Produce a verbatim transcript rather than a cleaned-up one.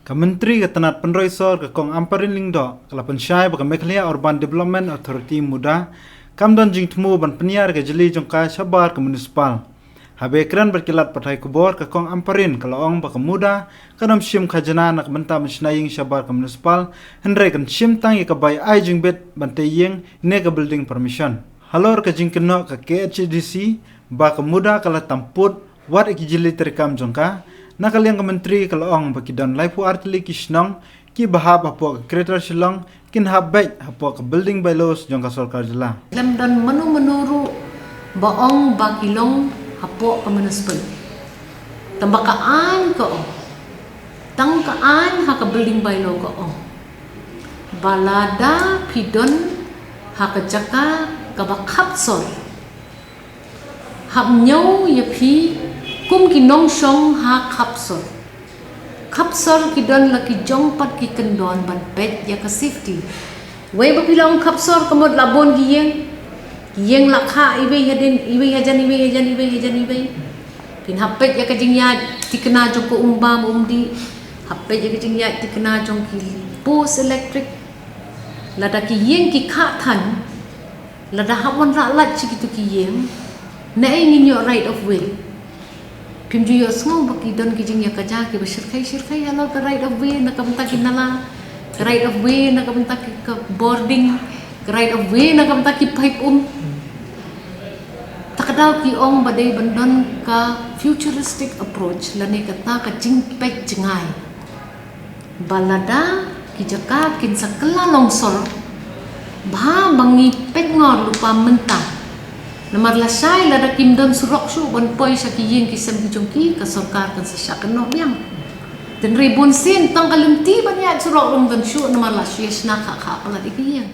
Ka Myntri ka tnad pynroi sor ka Kong Ampareen Lyngdoh ka la pynshai ba ka Meghalaya Urban Development Authority, MUDA, kam don jingthmu ban pynïar ka jylliew jong ka shabar ka municipal. Haba kren bad ki lad pathai khubor, ka Kong Ampareen ka la ong ba ka MUDA kan ym shim khajna na ka bynta ban shna ïing shabar ka municipal, hynrei kan shim tang ïa ka bai ai jingbit ban tei ïing ne ka building permission. Halor ka jingkynnoh ka KHADC ba ka MUDA ka la tam pud wat ïa ki jylliew treikam jong ka, na ka liang ka Myntri ka la ong ba ki don laiphew ar tylli ki shnong kiba hap hapoh ka Greater Shillong kin hap beit hapoh ka building bylaws jong ka sorkar jylla. Lem don mano mano ruh ba ong ba ki long hapoh ka municipal. Tang ba ka aiñ ka ong, tang ka aiñ ha ka building bylaw ka ong ba lada phi don ha ka jaka kaba khap sor, hap ñiew ïa phi kum ki nongshong ha khap sor. Khap sor ki don la ki jong pat ki kyndon ban peit ïa ka safety. Wei ba phi la ong khap sor ka mut la bun ki ïing, ki ïing la kha iwei hadien iwei, hajan iwei, hajan iwei, hajan iwei. Phin hap peit ïa ka jingïaid thikna jong ka um bam um dih, hap peit ïa ka jingïaid thikna jong ki post electric. Lada ki ïing ki kha than, lada hap wanrah lait sha kitu ki ïing, naei ngin ïoh right of way? Phim ju ïohsngew ba ki don ki jingïakajia kiba shyrkhei shyrkhei halor ka right of way na ka bynta ki nala, ka right of way na ka bynta ki, ka bording, ka right of way na ka bynta ki paip um. Ta ka daw ki ong ba dei ban don ka futuristic approach lane kata ka jingpeit jngai. Ba lada ki jaka kin sa kylla longsor, bha ba ngi peit ngor lypa mynta. Namar lashai lada kim don surok shuh ban poi sha ki ïing ki sem ki jong ki, ka sorkar kan sa shah kynnoh biang. Tynrai bunsien tang ka lynti ban ïaid surok ruh ym don shuh namar la shu ïa shna kha kha palat ïa ki ïing.